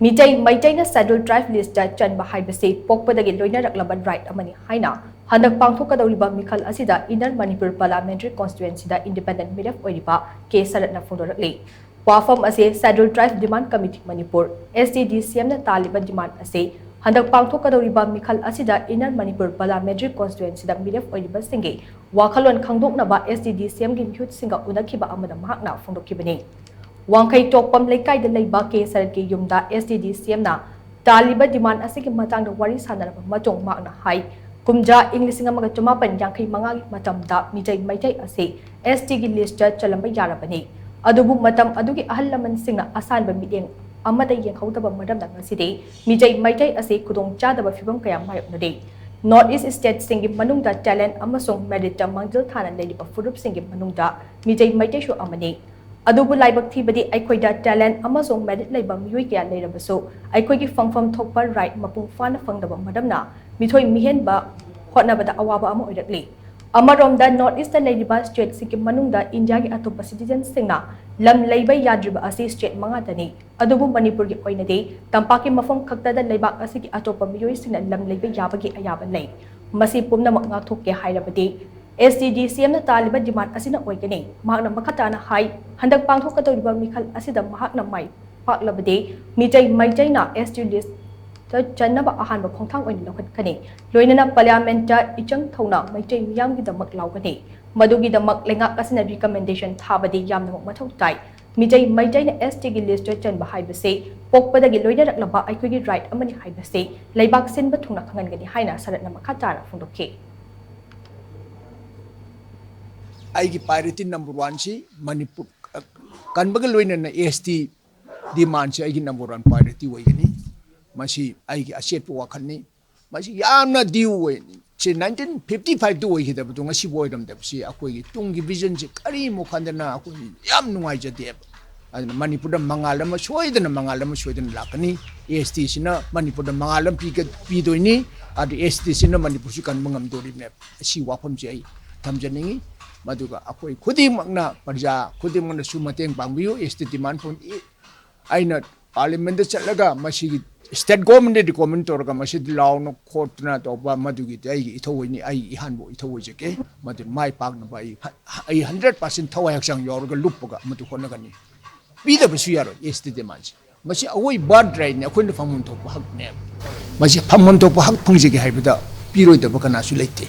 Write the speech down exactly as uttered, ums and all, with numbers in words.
Meitei ꯃꯩꯇꯩꯅ Scheduled Tribe listꯇ ꯆꯟꯕ ꯍꯥꯏꯕꯁꯤ ꯄꯣꯛꯄꯗꯒꯤ ꯂꯣꯏꯅꯔꯛꯂꯕ right ꯑꯃꯅꯤ ꯍꯥꯏꯅ ꯍꯟꯗꯛ ꯄꯥꯡꯊꯣꯛꯀꯗꯧꯔꯤꯕ ꯃꯤꯈꯜ ꯑꯁꯤꯗ Inner Manipur Parliamentary Constituencyꯗ independent MLA ꯑꯣꯏꯔꯤꯕ ꯀꯦ ꯁꯔꯠꯅ ꯐꯣꯡꯗꯣꯔꯛꯂꯤ꯫ ꯋꯥꯐꯝ ꯑꯁꯤ Scheduled Tribe Demand Committee Manipur, STDCMꯅ ꯇꯥꯜꯂꯤꯕ demand ꯑꯁꯤ ꯍꯟꯗꯛ ꯄꯥꯡꯊꯣꯛꯀꯗꯧꯔꯤꯕ ꯃꯤꯈꯜ ꯑꯁꯤꯗ Inner Manipur Parliamentary Constituencyꯗ ꯃꯤꯔꯦꯞ ꯑꯣꯏꯔꯤꯕꯁꯤꯡꯒꯤ ꯋꯥꯈꯜꯂꯣꯟ ꯈꯪꯗꯣꯛꯅꯕ STDCMꯒꯤ ꯃꯤꯍꯨꯠꯁꯤꯡꯒ ꯎꯅꯈꯤꯕ ꯑꯃꯗ ꯃꯍꯥꯛꯅ ꯐꯣꯡꯗꯣꯛꯈꯤꯕꯅꯤ꯫ ꯋꯥꯡꯈꯩ ꯇꯣꯛꯄꯝ ꯂꯩꯀꯥꯏꯗ ꯂꯩꯕ ꯀꯦ ꯁꯔꯠꯀꯤ ꯌꯨꯝꯗ STDCMꯅ ꯇꯥꯜꯂꯤꯕ demand ꯑꯁꯤꯒꯤ ꯃꯇꯥꯡꯗ ꯋꯥꯔꯤ ꯁꯥꯟꯅꯔꯕ ꯃꯇꯨꯡ ꯃꯍꯥꯛꯅ ꯍꯥꯏ, ꯀꯨꯝꯖꯥ ꯏꯪ ꯂꯤꯁꯤꯡ ꯑꯃꯒ ꯆꯃꯥꯄꯟ ꯌꯥꯡꯈꯩ ꯃꯉꯥꯒꯤ ꯃꯇꯝꯗ ꯃꯤꯇꯩ ꯃꯩꯇꯩ ꯑꯁꯤ STꯒꯤ listꯇ ꯆꯜꯂꯝꯕ ꯌꯥꯔꯕꯅꯤ꯫ ꯑꯗꯨꯕꯨ ꯃꯇꯝ ꯑꯗꯨꯒꯤ ꯑꯍꯜ ꯂꯃꯟꯁꯤꯡꯅ ꯑꯁꯥꯟꯕ ꯃꯤꯠꯌꯦꯡ ꯑꯃꯗ ꯌꯦꯡꯍꯧꯗꯕ ꯃꯔꯝꯅ ꯉꯁꯤꯗꯤ ꯃꯤꯇꯩ ꯃꯩꯇꯩ ꯑꯁꯤ ꯈꯨꯗꯣꯡꯆꯥꯗꯕ ꯐꯤꯚꯝ ꯀꯌꯥ ꯃꯥꯌꯣꯛꯅꯔꯤ꯫ North East stateꯁꯤꯡꯒꯤ ꯃꯅꯨꯡꯗ talent ꯑꯃꯁꯨꯡ meritꯇ ꯃꯥꯡꯖꯤꯜ ꯊꯥꯅ ꯂꯩꯔꯤꯕ ꯐꯨꯔꯨꯞꯁꯤꯡꯒꯤ ꯃꯅꯨꯡꯗ ꯃꯤꯇꯩ ꯃꯩꯇꯩꯁꯨ ꯑꯃꯅꯤ꯫ ꯑꯗꯨꯕꯨ ꯂꯥꯏꯕꯛ ꯊꯤꯕꯗꯤ ꯑꯩꯈꯣꯏꯗ talent ꯑꯃꯁꯨꯡ merit ꯂꯩꯕ ꯃꯤꯑꯣꯏ ꯀꯌꯥ ꯂꯩꯔꯕꯁꯨ ꯑꯩꯈꯣꯏꯒꯤ ꯐꯪꯐꯝ ꯊꯣꯛꯄ right ꯃꯄꯨꯡ ꯐꯥꯅ ꯐꯪꯗꯕ ꯃꯔꯝꯅ ꯃꯤꯊꯣꯏ ꯃꯤꯍꯦꯟꯕ ꯍꯣꯠꯅꯕꯗ ꯑꯋꯥꯕ ꯑꯃ ꯑꯣꯏꯔꯛꯂꯤ꯫ ꯑꯃꯔꯣꯝꯗ North Eastꯇ ꯂꯩꯔꯤꯕ stateꯁꯤꯡꯒꯤ ꯃꯅꯨꯡꯗ ꯏꯟꯗꯤꯌꯥꯒꯤ ꯑꯇꯣꯞꯄ citizenꯁꯤꯡꯅ ꯂꯝ ꯂꯩꯕ ꯌꯥꯗ꯭ꯔꯤꯕ ꯑꯁꯤ state ꯃꯉꯥꯗꯅꯤ꯫ ꯑꯗꯨꯕꯨ ꯃꯅꯤꯄꯨꯔꯒꯤ ꯑꯣꯏꯅꯗꯤ ꯇꯝꯄꯥꯛꯀꯤ ꯃꯐꯝ ꯈꯛꯇꯗ ꯂꯩꯕꯥꯛ ꯑꯁꯤꯒꯤ ꯑꯇꯣꯞꯄ ꯃꯤꯑꯣꯏꯁꯤꯡꯅ ꯂꯝ ꯂꯩꯕ ꯌꯥꯕꯒꯤ ꯑꯌꯥꯕ ꯂꯩ꯫ ꯃꯁꯤ ꯄꯨꯝꯅꯃꯛ ꯉꯥꯛꯊꯣꯛꯀꯦ ꯍꯥꯏꯔꯕꯗꯤ STDCMꯅ ꯇꯥꯜꯂꯤꯕ demand ꯑꯁꯤꯅ ꯑꯣꯏꯒꯅꯤ꯫ ꯃꯍꯥꯛꯅ ꯃꯈꯥ ꯇꯥꯅ ꯍꯥꯏ, ꯍꯟꯗꯛ ꯄꯥꯡꯊꯣꯛꯀꯗꯧꯔꯤꯕ ꯃꯤꯈꯜ ꯑꯁꯤꯗ ꯃꯍꯥꯛꯅ ꯃꯥꯏ ꯄꯥꯛꯂꯕꯗꯤ ꯃꯤꯇꯩ ꯃꯩꯇꯩꯅ ST listꯇ ꯆꯟꯅꯕ ꯑꯍꯥꯟꯕ ꯈꯣꯡꯊꯥꯡ ꯑꯣꯏꯅ ꯂꯧꯈꯠꯀꯅꯤ꯫ ꯂꯣꯏꯅꯅ Parliamentꯇ ꯏꯆꯪ ꯊꯧꯅ ꯃꯩꯇꯩ ꯃꯤꯌꯥꯝꯒꯤꯗꯃꯛ ꯂꯥꯎꯒꯅꯤ꯫ ꯃꯗꯨꯒꯤꯗꯃꯛ ꯂꯩꯉꯥꯛ ꯑꯁꯤꯅ recommendation ꯊꯥꯕꯗꯤ ꯌꯥꯝꯅꯃꯛ ꯃꯊꯧ ꯇꯥꯏ꯫ ꯃꯤꯇꯩ ꯃꯩꯇꯩꯅ STꯒꯤ listꯇ ꯆꯟꯕ ꯍꯥꯏꯕꯁꯤ ꯄꯣꯛꯄꯗꯒꯤ ꯂꯣꯏꯅꯔꯛꯂꯕ ꯑꯩꯈꯣꯏꯒꯤ right ꯑꯃꯅꯤ ꯍꯥꯏꯕꯁꯤ ꯂꯩꯕꯥꯛ ꯁꯤꯟꯕ ꯊꯨꯡꯅ ꯈꯪꯍꯟꯒꯅꯤ ꯍꯥꯏꯅ ꯁꯔꯠꯅ ꯃꯈꯥ ꯇꯥꯅ ꯐꯣꯡꯗꯣꯛꯈꯤ꯫ ꯑꯩꯒꯤ priority number oneꯁꯤ ꯃꯅꯤꯄꯨꯔ ꯀꯟꯕꯒ ꯂꯣꯏꯅꯅ ST demandꯁꯤ ꯑꯩꯒꯤ number one priority ꯑꯣꯏꯒꯅꯤ꯫ ꯃꯁꯤ ꯑꯩꯒꯤ ꯑꯆꯦꯠꯄ ꯋꯥꯈꯜꯅꯤ꯫ ꯃꯁꯤ ꯌꯥꯝꯅ due ꯑꯣꯏ꯫ ꯁꯤ nineteen fifty fiveꯇ ꯑꯣꯏꯈꯤꯗꯕꯗꯣ ꯉꯁꯤꯕꯨ ꯑꯣꯏꯔꯝꯗꯕꯁꯤ ꯑꯩꯈꯣꯏꯒꯤ ꯇꯨꯡꯒꯤ visionꯁꯤ ꯀꯔꯤꯃꯨꯛ ꯈꯟꯗꯅ ꯑꯩꯈꯣꯏ ꯌꯥꯝ ꯅꯨꯡꯉꯥꯏꯖꯗꯦꯕ꯫ ꯑꯗꯨꯅ ꯃꯅꯤꯄꯨꯔꯗ ꯃꯉꯥꯜ ꯑꯃ ꯁꯣꯏꯗꯅ, ꯃꯉꯥꯜ ꯑꯃ ꯁꯣꯏꯗꯅ ꯂꯥꯛꯀꯅꯤ꯫ STꯁꯤꯅ ꯃꯅꯤꯄꯨꯔꯗ ꯃꯉꯥꯜ ꯑꯃ ꯄꯤꯒ-, ꯄꯤꯗꯣꯏꯅꯤ꯫ ꯑꯗꯨ STꯁꯤꯅ ꯃꯅꯤꯄꯨꯔꯁꯤ ꯀꯟꯕ ꯉꯝꯗꯣꯔꯤꯕꯅꯦꯕ꯫ ꯑꯁꯤ ꯋꯥꯐꯝꯁꯤ ꯑꯩ ꯊꯝꯖꯅꯤꯡꯉꯤ꯫ ꯃꯗꯨꯒ ꯑꯩꯈꯣꯏ ꯈꯨꯗꯤꯡꯃꯛꯅ, ꯄ꯭ꯔꯖꯥ ꯈꯨꯗꯤꯡꯃꯛꯅꯁꯨ ꯃꯇꯦꯡ ꯄꯥꯡꯕꯤꯌꯨ꯫ ST demand ꯐꯣꯟ ꯑꯩꯅ ꯄꯥꯔꯂꯤꯌꯥꯃꯦꯟꯗ ꯆꯠꯂꯒ ꯃꯁꯤꯒꯤ ꯁ꯭ꯇꯦꯠ ꯒꯣꯔꯃꯦꯟꯗ ꯔꯤꯀꯃꯦꯟ ꯇꯧꯔꯒ ꯃꯁꯤꯗ ꯂꯥꯎꯅ ꯈꯣꯠꯇꯅ ꯇꯧꯕ, ꯃꯗꯨꯒꯤꯗꯤ ꯑꯩꯒꯤ ꯏꯊꯧ ꯑꯣꯏꯅꯤ, ꯑꯩ ꯏꯍꯥꯟꯕ ꯏꯊꯧ ꯑꯣꯏꯖꯒꯦ꯫ ꯃꯗꯨ ꯃꯥꯏ ꯄꯥꯛꯅꯕ ꯑꯩ, ꯑꯩ ꯍꯟꯗ꯭ꯔꯦꯠ ꯄꯥꯔꯁꯦꯟ ꯊꯋꯥꯏ ꯍꯛꯆꯥꯡ ꯌꯥꯎꯔꯒ ꯂꯨꯞꯄꯒ ꯃꯗꯨ ꯍꯣꯠꯅꯒꯅꯤ꯫ ꯄꯤꯗꯕꯁꯨ ꯌꯥꯔꯣꯏ ꯑꯦꯁ ꯇꯤ ꯗꯤꯃꯥꯟꯁꯦ꯫ ꯃꯁꯤ ꯑꯩꯈꯣꯏ ꯕꯥꯔꯠ ꯔꯥꯏꯠꯅꯤ, ꯑꯩꯈꯣꯏꯅ ꯐꯪꯐꯝ ꯊꯣꯛꯄ ꯍꯛꯅꯦꯕ꯫ ꯃꯁꯤ ꯐꯪꯐꯝ ꯊꯣꯛꯄ ꯍꯛ ꯐꯪꯖꯒꯦ ꯍꯥꯏꯕꯗ ꯄꯤꯔꯣꯏꯗꯕ ꯀꯅꯥꯁꯨ ꯂꯩꯇꯦ꯫